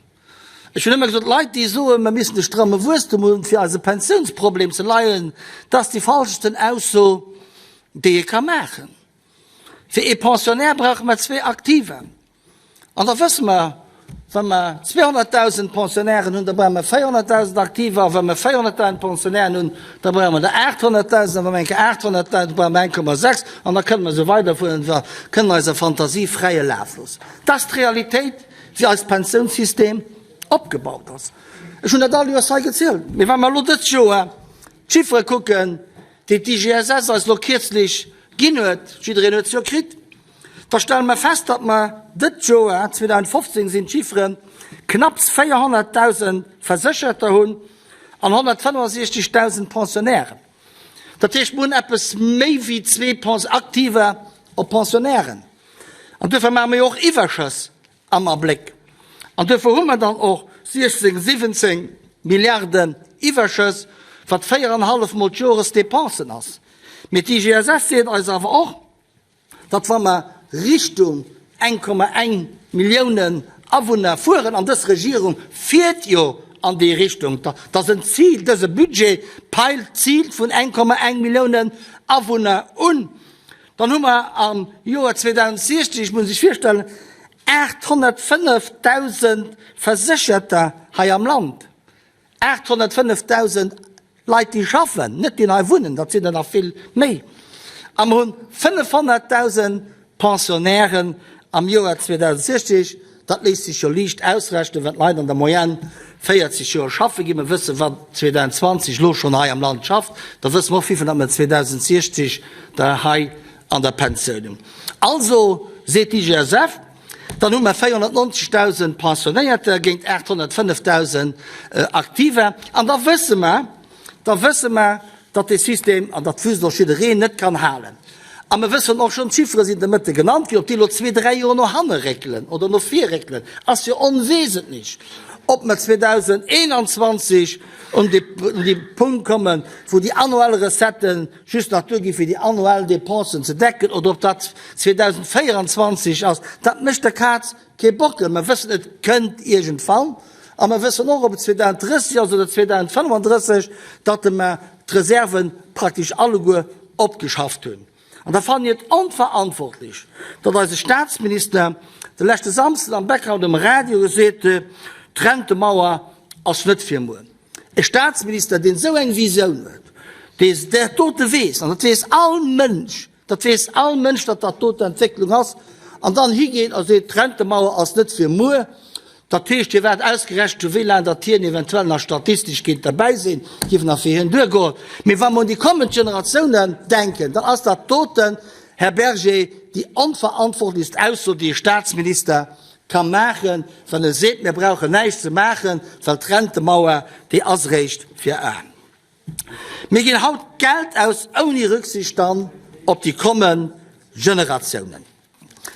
Speaker 1: Ech hunn ëmmer gesot, Leit, déi soen, mer missten e stramme Wuesstum hunn, fir eise Pensiounsproblem ze leien, dat ass déi falschesten Ausso, déi ee ka maachen. Fir ee Pensionnaire brauche mer zwee Aktiver. An da wësse mer, wa mer 200.000 Pensionnairen hunn, da brauche mer 400.000 Aktiver. A wa mer 400.000 Pensionnairen hunn, da brauche mer der 800.000. A wa mer eng Kéier 800.000, da brauche mer 1,6. An da kënne mer esou weiderfueren, da kënnen mer eiser Fantasie fräie Laf loossen. Dat ass d'Realitéit, wéi eist Pensiounssystem opgebaut ass. Ech hunn dat all Joers hei gezielt. Mee wa mer elo dëst Joer d'Chiffere kucken, déi d'IGSS eis elo kierzlech ginn huet, jiddereen huet se jo kritt, da stelle mer fest, datt mer dëtt Joer, 2015 sinn d'Chifferen, knapps 400.000 Versécherter hunn an 165.000 Pensionnairen. Dat heescht, mer hunn eppes méi wéi zwee Aktiver op Pensionnairen. An duerfir maache mer jo och Iwwerschëss am Abléck. An duerfir hu mer dann och 16, 17 Milliarden Iwwerschëss, wat véieranhallef Mol d'Joresdepensen ass. Mee d'IGSS seet eis awer och, datt wa mer Richtung 1,1 Milliounen Awunner fueren, an dës Regierung fiert jo an déi Richtung, dat ass en Zil, dëse Budget peilt d'Zil vun 1,1 Milliounen Awunner un, Dann hu mer am Joer 2060, ech muss sech virstellen, 805.000 Versécherter hei am Land. 805.000 Leit, déi schaffen, net déi hei wunnen, dat sinn der nach vill méi. A mer hunn 500.000 Pensionnairen am Joer 2060. Dat léisst sech jo liicht ausrechnen, wenn d'Leit an der Moyenne 40 Joer schaffe ginn. Mer wëssen, wat 2020 elo schonn hei am Land schafft. Da wësse mer och, wéivill datt mer 2060 der hei an der Pensioun hunn. Also, seet d'IGSF, dann hu mer 490.000 Pensionéierter géint 805.000 Aktiver. An da wësse mer, da wësse mer, datt dee System, an dat wüsst och jiddereen, net kann halen. A mer wëssen och schonn, d'Chiffere sinn de Mëtte genannt ginn, ob déi elo zwee, dräi Joer no hanne réckelen oder no vir réckelen, ass jo onwesentlech. Ob mer 2021 un dee Punkt kommen, wou déi annuell Recettë just nach duerginn, fir déi annuell Dépensen ze decken, oder ob dat 2024 ass, dat mécht der Kaz kee Bockel. Mer wëssen, et kënnt iergendwann. A mer wëssen och, ob et 2030 ass oder 2035, datt mer d'Reserve praktesch alleguer opgeschafft hunn. An da fannen ech et onverantwortlech, datt eise Staatsminister de leschte Samsden am Background um Radio geseet huet, d'Rentemauer ass net fir muer. E Staatsminister, deen esou eng Visioun huet, dee dat dote weess, an dat weess all Mënsch, dat weess all Mënsch, datt dat do d'Entwécklung ass, an dann higeet a seet, d'Rentemauer ass net fir muer, Dat heescht, hie waart ausgerechent hu wéi laang datt hien eventuell nach statistesch kéint derbäi sinn, géif nach fir hien duergoen. Mee wa mer un déi kommend Generatiounen denken, dann ass dat doten, Här Berger, déi onverantwortlechst Ausso, déi e Staatsminister ka maachen, wann e seet, mir brauchen näischt ze maachen, well d'Rentemauer, déi ass eréischt fir a. Mir ginn haut Geld aus ouni Rücksicht dann op déi kommend Generatiounen.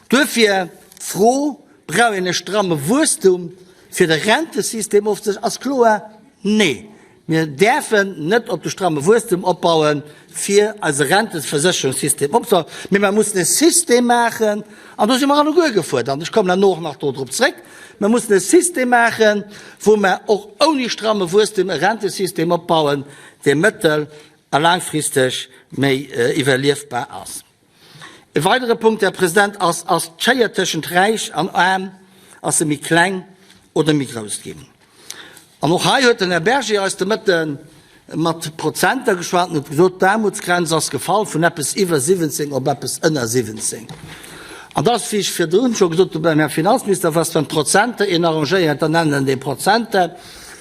Speaker 1: Duerfir d'Fro, Brauch een e stramme Wuesstum, fir de Rentesystem ofzesécheren? Ass kloer, Nee! Mir däerfen net op de stramme Wuesstum opbauen, fir eise Renteversécherungssystem opzebauen, mee mer mussen e System maachen, an do si mer alleguer gefuerdert, an ech kommen herno och nach dodrop zréck, mer mussen e System maachen, wou mer och ouni stramme Wuesstum e Rentesystem opbauen, dee mëttel a laangfristeg méi iwwerliefbar ass. E weidere Punkt, Här President, ass, Ass d'Schéier tëschent Räich an Aarm, ass se méi kleng oder méi grouss ginn? An och hei huet den Här Berger eis de Mëtte mat Prozenter geschwat an huet gesot, d'Aarmutsgrenz ass gefall vun eppes iwwer 17 op eppes ënner 17. An da ass, wéi ech virdrun scho gesot hu beim Här Finanzminister, was, wann d'Prozenter een arrangéiert, dann nennen een Prozenter.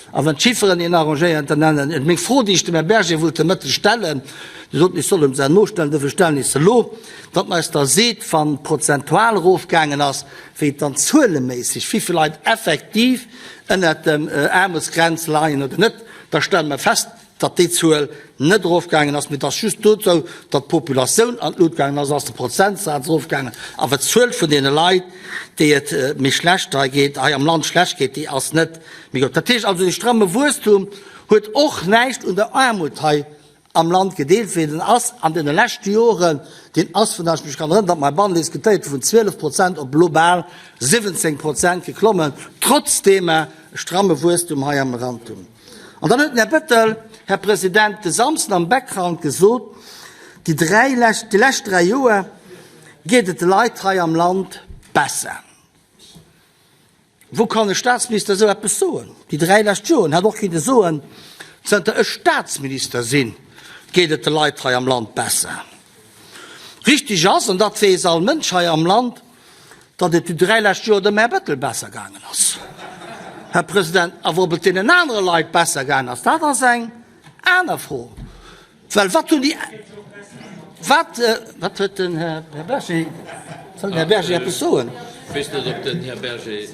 Speaker 1: A wann d'Chifferen een arrangéieren, dann nennen et. Meng Fro, déi ech dem Här Berger wollt de Mëtteg stellen, Dir sot, ech soll em se nostellen, dofir stellen ech se elo, datt en eis da seet, wann prozentual erofgaangen ass, wéi et dann zueleméisseg, wéivill Leit effektiv ënnert dem Aarmutsgrenz leien oder net, da stelle mer fest, datt déi Zuel net erofgaangen ass, mee et ass just dozou, datt d'Populatioun an d'Lut gaangen ass, ass de Prozentsaz erofgaangen, awer d'Zuel vun deene Leit, déi et méi schlecht hei geet, hei am Land schlecht geet, déi ass net méi grouss. Dat heescht also, dee stramme Wuesstum huet och näischt un der Aarmut hei am Land gedeelt, wéi den ass an deene leschte Joren, deen ass vun, ech mech kann erënneren, datt mer heibannen diskutéiert hu vun 12 Prozent op elo bal 17 Prozent geklommen, trotzdeem mer e stramme Wuesstum hei am Land hunn. An dann huet den Här Bettel, Här President, de Samsden am Background gesot, déi dräi lescht, déi lescht dräi Joer geet et de Leit hei am Land besser. Wou kann e Staatsminister esou eppes soen? Déi dräi lescht Joren hätt och kinne soen, zënter ech Staatsminister sinn, geet et de Leit hei am Land besser. Richtig ass, an dat weess all Mënsch hei am Land, datt et déi dräi lescht Joer dem Här Bettel besser gaangen ass, Här President. Awer ob et deenen anere Leit besser gaangen ass, dat ass eng aner Fro. Well wat hunn déi, wat, wat huet den Här Berger, soll den Här Berger eppes soen?
Speaker 2: Ech weess net, ob den Här Berger.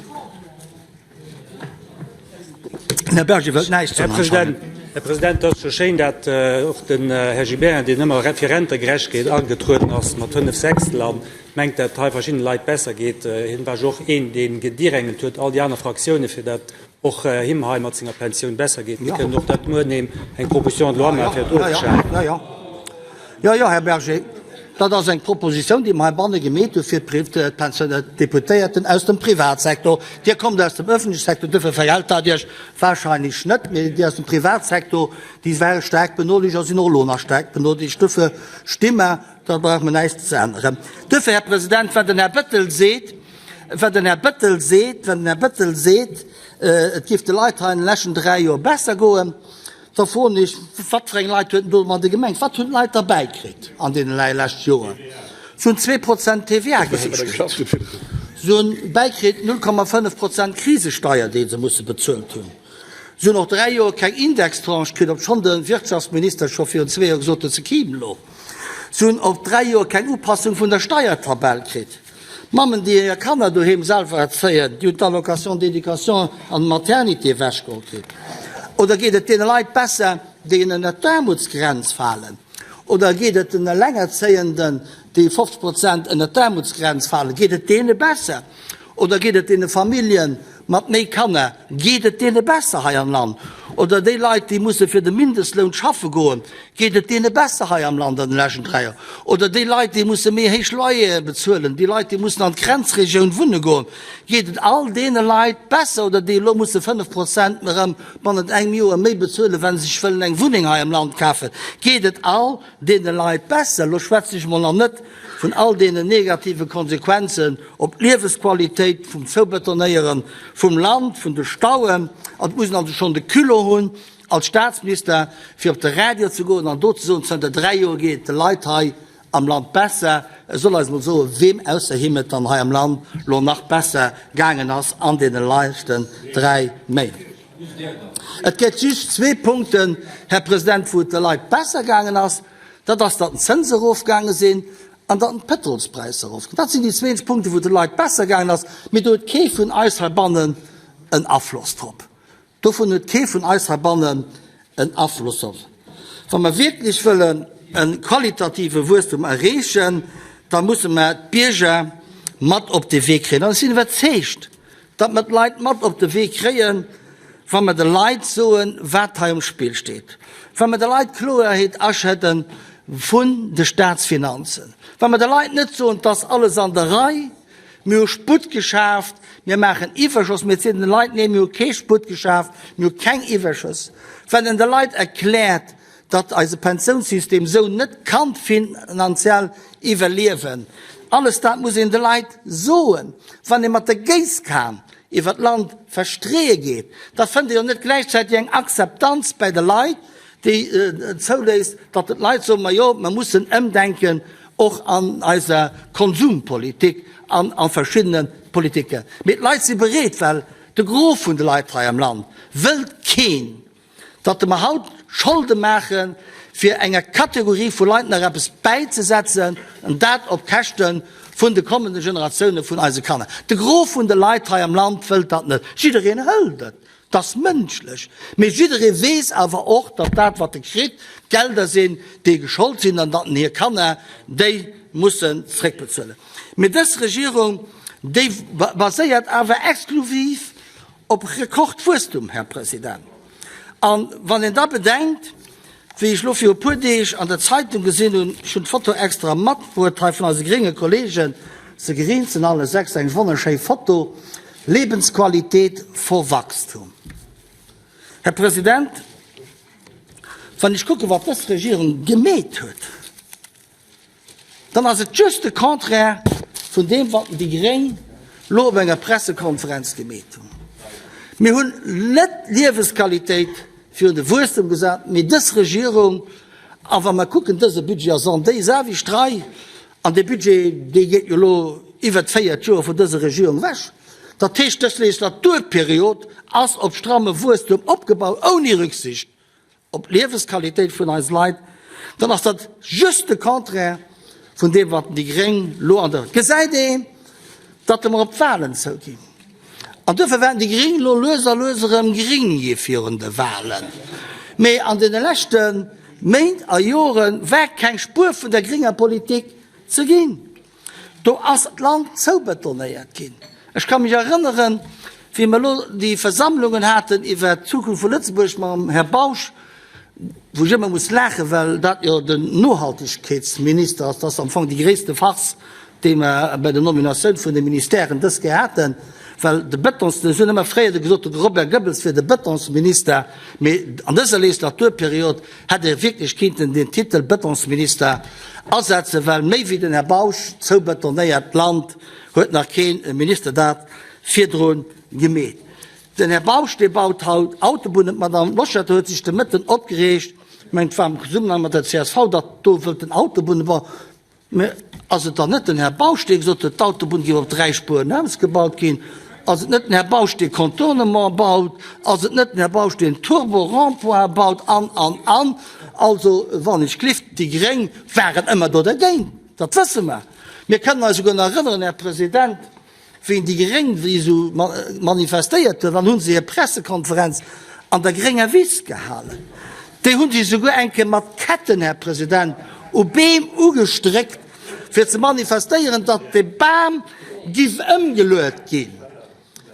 Speaker 1: Den Här Berger wëllt näischt soen anscheinend.
Speaker 3: Här President, et ass scho schéin, dat och den Här Gibéryen, deen ëmmer fir Rentegerechtegkeet agetrueden ass, mat fënnef Sechstel a mengt, dat hei verschiddene Leit besser geet. Hien war jo och een, dee gedirängelt huet, all déi aner Fraktiounen, fir dat och him hei mat senger Pensioun besser geet. Mir kënnen och dat muer neem eng Proposition de loi maachen, fir et ofzeschafen.
Speaker 1: Jo, jo, Här Berger, dat ass eng Proposition, déi mer heibanne gemeet hu fir d'Pensiounen, d'Deputéierten aus dem Privatsektor. Dir kommt aus dem öffentleche Sektor, duerfir verhält dat Iech wahrscheinlech net, mee déi aus dem Privatsektor, déi ware staark benodeelegt a sinn och elo nach staark benodeelegt. Duerfir sti mer, da brauche mer näischt ze änneren. Duerfir, Här President, wat den Här Bettel seet, wat den Här Bettel seet, wann den Här Bettel seet, et géif de Leit hei an de leschten dräi Joer besser goen, Da froen ech, Wat fir eng Leit huet en domadde gemengt? Wat hunn d'Leit derbäi kritt an deenen leschte Joren? Se hunn 2 Prozent TVA gehéicht kritt. Se hunn bäikritt 0,5 Prozent Krisesteier, déi se musse bezuelt hunn. Se hunn och dräi Joer keng Indextranche kritt, obschonn de Wirtschaftsminister scho virun zwee Joer gesot huet, se kimen elo. Se hunn och dräi Joer keng Upassung vun der Steiertabell kritt. D'Mammen, déi hir Kanner doheem selwer erzéien, déi hunn d'Allocation d'éducation an d'Maternité ewechgeholl kritt. Oder geet et deene Leit besser, déi ënnert d'Aarmutsgrenz falen? Oder geet et den Elengerzéienden, déi 50 Prozent ënnert d'Aarmutsgrenz falen, geet et deene besser? Oder geet et deene Famillje. mat méi Kanner, geet et deene besser hei am Land? Oder déi Leit, déi musse fir de Mindestloun schaffe goen, geet et deene besser hei am Land an de leschten 3 Joer? Oder déi Leit, déi musse méi héich Loyere bezuelen, déi Leit, déi mussen an d'Grenzregioun wunne goen, geet et all deene Leit besser? Oder déi elo musse 5 Prozent erëm bannent engem Joer méi bezuelen, wa se sech wëllen eng Wunneng hei am Land kafen, geet et all deene Leit besser? Elo schwätzen ech emol nach net vun all deenen negative Konsequenzen op d'Liewesqualitéit, vum Zoubetonéiere vum Land, vun de Stauen. An et muss een also schonn de Culot hunn als Staatsminister, fir op de Radio ze goen an do ze soen, Zënter 3 Joer geet et de Leit hei am Land besser. E soll eis emol soen, weem ausser him et dann hei am Land lo nach besser gaangen ass an deene leschten 3 Méint. Et gëtt just zwee Punkten, Här President, wou et de Leit besser gaangen ass. Dat ass, datt d'Zënse erofgaange sinn an datt d'Pëtrolspräisser erofgaangen. Dat sinn déi zwee Punkten, wou et de Leit besser gaangen ass. Mee do huet kee vun eis heibannen en Afloss drop. Dovun huet kee vun eis heibannen en Afloss drop. Wa mer wierklech wëllen e qualitative Wuesstum erreechen, da musse mer d'Bierger mat op de Wee kréien. An ech sinn iwwerzeegt, datt mer d'Leit mat op de Wee kréien, wa mer de Leit soen, wat hei um Spill steet, wa mer de Leit Kloerheet aschëdde vun de Staatsfinanzen, wa mer de Leit net soen, 't ass alles an der Rei, mir hu Sputt geschaaft, mir maachen Iwwerschoss, mee et seet een de Leit, nee, mir hu kee Sputt geschaaft, mir hu keng Iwwerschëss, wann een de Leit erkläert, datt eise Pensiounssystem esou net kann finanziell iwwerliewen. Alles dat muss een de Leit soen. Wann ee mat der Géisskan iwwer d'Land verstreeë geet, da fënnt ee jo net gläichzäiteg eng Akzeptanz bäi de Leit, déi zouléisst, datt d'Leit soen, majo, mer mussen ëmdenken och an eiser Konsumpolitik an a verschiddene Politiken. Mee d'Leit si bereet, well de Gros vun de Leit hei am Land wëllt keen Datt mer haut Scholde maachen, fir enger Kategorie vu Leit nach eppes bäizesetzen, an dat op Käschte vun de kommende Generatioune vun eise Kanner. De Gros vun de Leit hei am Land wëllt dat net. Jiddereen hëlt et, dat ass mënschlech, mee jidderee weess awer och, datt dat, wat e kritt, Gelder sinn, déi geschollt sinn, an datt en hir Kanner déi mussen zréckbezuelen. Mee dës Regierung, déi baséiert awer exklusiv Op Rekordwuesstum, Här President. A wann een da bedenkt, wéi ech elo viru puer Deeg an der Zeitung gesinn hunn, ech hunn d'Foto extra matbruet hei vun eise grénge Kollegen, se grinsen alle sechs, eng wonnerschéi Foto, Lebensqualität vor Wachstum. Här President, wann ech kucken, wat dës Regierung gemeet huet, Dann ass et just de Contraire vun deem, wat déi Gréng lo op enger Pressekonferenz gemeet hunn. Mir hunn net d'Liewesqualitéit virun de Wuesstem gesat, mee dës Regierung, a wa mer kucken, dëse Budget ass an déiselwecht Rei, an dee Budget, dee geet jo elo iwwert véiert Joer vun dëser Regierung ewech. Dat heescht, dës Legislaturperiod ass op stramme Wuesstem opgebaut, ouni Rücksicht op d'Liewesqualitéit vun eis Leit, dann ass dat just de Contraire vun deem, wat déi Gréng lo an der. Et gesäit een, datt mer op d'Wahlen zouginn. An duerfir wäerten déi Gréng lo lues a lues erëm gring gi virun de Wahlen. Mee an deene leschte Méint a Jore war keng Spuer vun der grénger Politik ze ginn. Do ass d'Land zoubetonéiert ginn. Ech ka mech erënneren, wéi mer elo déi Versammlungen haten iwwert d'Zukunft vu Lëtzebuerg mam Här Bausch, wou ech ëmmer muss laachen, well dat jo den Nohaltegkeetsminister ass, dat ass am Fong déi gréisste Farce, déi mer bei der Nominatioun vun de Ministèren dës Kéier haten, well de Betons, ech hunn ëmmer fréier gesot, de Robert Goebbels wier de Betonsminister, mee an dëser Legislaturperiod Hätt ee wierklech kinnten den Titel Betonsminister asetzen, well méi wéi den Här Bausch zoubetonéiert d'Land huet nach keen Minister dat virdrun gemeet. Den Här Bausch dee baut haut Autobunnen. D'Madame Loschetter huet sech de Mëtten opgereegt, ech mengen et war am Zesummenhang mat der csv, datt do wëllt en Autobunne bauen. Mä ass et dann net den Här Bausch, dee gesot huet, d'Autobunn géif op 3 Spueren ausgebaut ginn? Ass et net den Här Bausch, dee Contournement baut? Ass et net den Här Bausch, deen Turbo-Rond-point baut? An, an, an. Also, wann ech glift, déi Gréng waren ëmmer do dergéint, dat wësse mer. Mir kënnen eis souguer nach erënneren, Här President, Wéi déi Gréng wéi esou manifestéiert hunn, dann hu se hir Pressekonferenz an der grénger Wiss gehalen. Déi hu sech souguer eng Kéier mat Ketten, Här President, u Beem ugestréckt, fir ze manifestéieren, datt de Bam giff ëmgeluet ginn.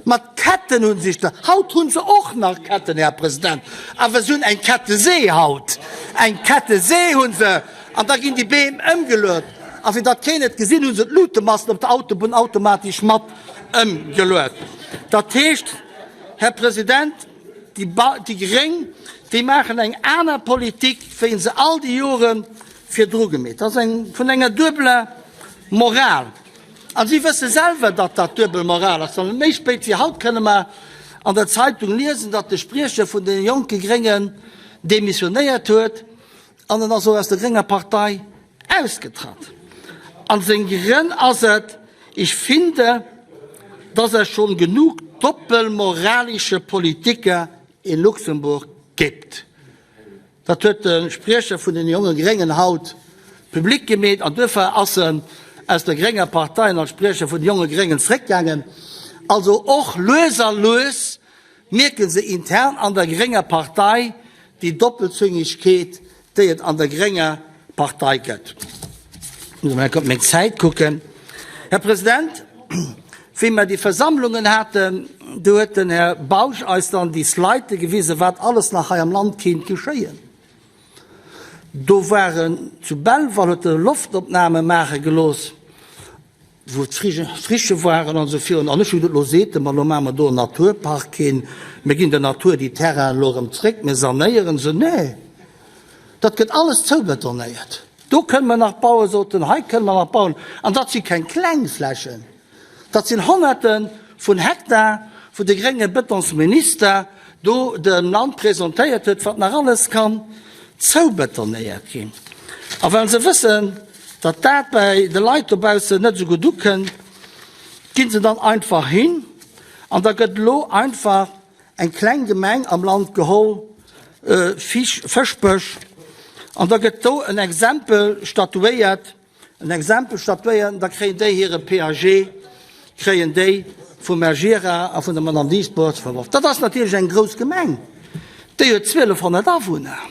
Speaker 1: Mat Ketten hu sech der, haut hu se och nach Ketten, Här President, awer se hunn eng Kettesee haut, eng Kettesee hu se, an da ginn déi Beem ëmgeluet. A fir datt keen et gesinn, hu se d'Lutemasten op der Autobunn automatesch mat ëmgeluet. Dat heescht, Här President, déi Gréng, déi maachen eng aner Politik, wéi se all déi Jore virdru gemeet. Dat ass eng vun enger duebeler Moral. A si wësse selwer, datt dat duebel Moral ass. Well méi spéit wéi haut kënne mer an der Zeitung liesen, datt de Spriecher vun de jonke Gréngen demissionéiert huet an en ass och aus der grénger Partei ausgetratt. An seng Grënn ass et, Ich finde, dass es schon genug doppelmoralische Politiker in Luxemburg gibt. Dat huet de Spriecher vun den Jonge Gréngen haut public gemeet an duerfir ass en aus der grénger Partei an als Spriecher vun de Jonge Gréngen zréckgaangen. Also och lues a lues mierke se intern an der grénger Partei déi Doppelzüngegkeet, déi et an der grénger Partei gëtt. Ech muss emol enk op meng Zäit kucken. Här President, wéi mer déi Versammlungen haten, do huet den Här Bausch eis dann déi Slide gewisen, wat alles nach hei am Land kéint geschéien. Do waren zu Belval, huet e Loftopname maache gelooss, wou d'Friche waren an esou virun. An ech hunn gesot, Elo seet e mer, elo maache mer do en Naturpark hin, mir ginn der Natur déi Terrainen elo erëm zréck, mir sanéieren se. Nee, dat gëtt alles zoubetonéiert. Do kënne mer nach bauen, sot en, hei kënne mer nach bauen. An dat si keng kleng Flächen, dat sinn Honnerte vun Hektar, wou de grénge Betonsminister do dem Land presentéiert huet, wat nach alles kann zoubetonéiert ginn. A well se wëssen, datt dat bäi de Leit dobaussen net esou gutt ukënnt, gi se dann einfach hin an da gëtt elo einfach eng kleng Gemeng am Land geholl, Fëschbech, an da gëtt do en Exempel statuéiert, en Exempel statuéiert, an da kréien déi hire PAG, kréien déi vum Här Gira a vun der Madame Dieschbourg verworf. Dat ass natierlech eng grouss Gemeng, déi huet 1.200 Awunner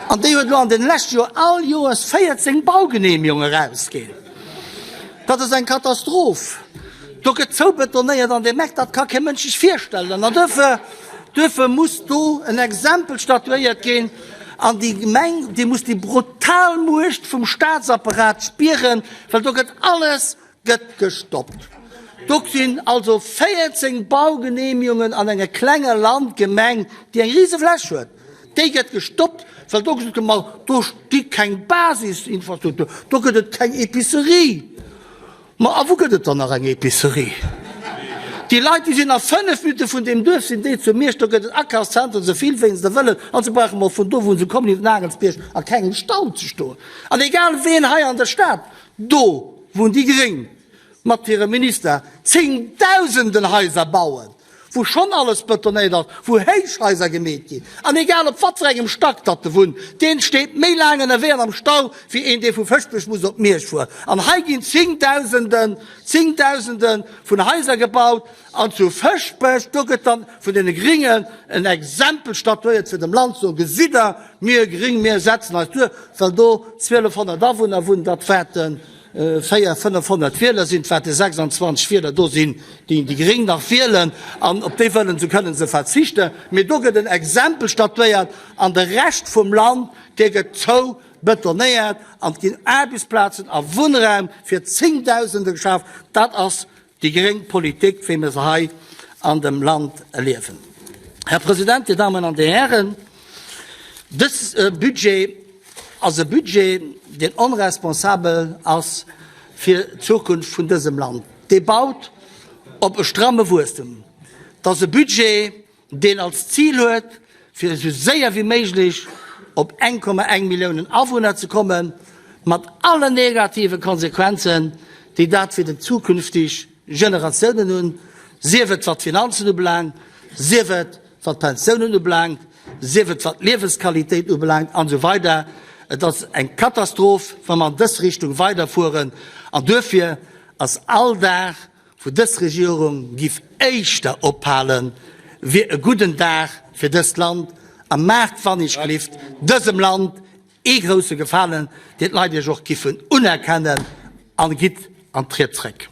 Speaker 1: an déi huet elo an deene leschte Joer all Joers 14 Baugenehmigunge erausginn. Dat ass eng Katastroph. Do gëtt zoubetonéiert an deem Eck, dat ka kee Mënsch sech virstellen. An duerfir, duerfir muss do en Exempel statuéiert ginn an déi Gemeng, déi muss déi brutal Muecht vum Statsapparat spieren, well do gëtt alles gëtt gestoppt. Do sinn also 14 Baugenehmigungen an enger klenger Landgemeng, déi eng Risefläch huet. Déi gëtt gestoppt, well do gesot gëtt, ma do sti keng Basisinfrastruktur, do gëtt et keng Epicerie. Ma a wou gëtt et dann nach eng Epicerie? Déi Leit, déi sinn a 5 Minutte vun deem Duerf sinn déi zu Miersch, do gëtt et Akafszentren esou vill wéi se wëllen an se brauche mol vun do wou se kommen iwwer den Aangelsbierg a kengem Stau ze stoen. An egal ween hei an der Stad, do wou déi Gréng mat hirem Minister zéngdausenden Haiser bauen, wou schonn alles betonéiert ass, wou Héichhaiser gemeet ginn, an egal op wat fir engem Stack datt e wunnt, deen steet méi laang ënnerwee an am Stau wéi een, dee vu Fëschbech muss op Miersch fueren. An hei ginn Zéngdausenden, Zéngdausende vun Haiser gebaut, an zu Fëschbech, do gëtt dann vun deene Gringen en Exempel statuéiert, fir dem Land ze soen, Gesitt Der, mir Gring, mir setzen eis duer, well do 1.200 Awunner wunnen, dat wäerten 4, 500 Wieler sinn, et wäerte 26 Wieler do sinn, déi déi Gréng nach wielen, an op déi wëllen se, kënnen se verzichten. Mee do gëtt en Exempel statuéiert an de Rescht vum Land, dee gëtt zou betonéiert an et ginn Aarbechtsplazen a Wunnraum fir Zéngdausende geschaf. Dat ass Déi gréng Politik, wéi mir se hei an dem Land erliewen. Här President, Dir Dammen an Dir Hären, dës Budget ass e Budget, deen onresponsabel ass fir d'Zukunft vun dësem Land. Dee baut op e stramme Wuesstem. Et ass e Budget, deen als Zil huet, fir esou séier wéi méiglech op 1,1 Milliounen Awunner ze kommen, mat allen negative Konsequenzen, déi dat fir déi zukünftig Generatiounen hunn, sief et wat d'Finanzen ubelaangt, sief et wat d'Pensiounen ubelaangt, sief et wat d'Liewensqualitéit ubelaangt an esou weider. Et ass eng Katastroph, wa mer an dës Richtung weiderfueren, an duerfir ass all Dag, wou dës Regierung giff éischter ophalen, wier e gudden Dag fir dëst Land a maacht wannechgelift dësem Land ee grousse Gefalen, deen d'Leit Iech och giffen unerkennen, a gitt an d'Ried zréck.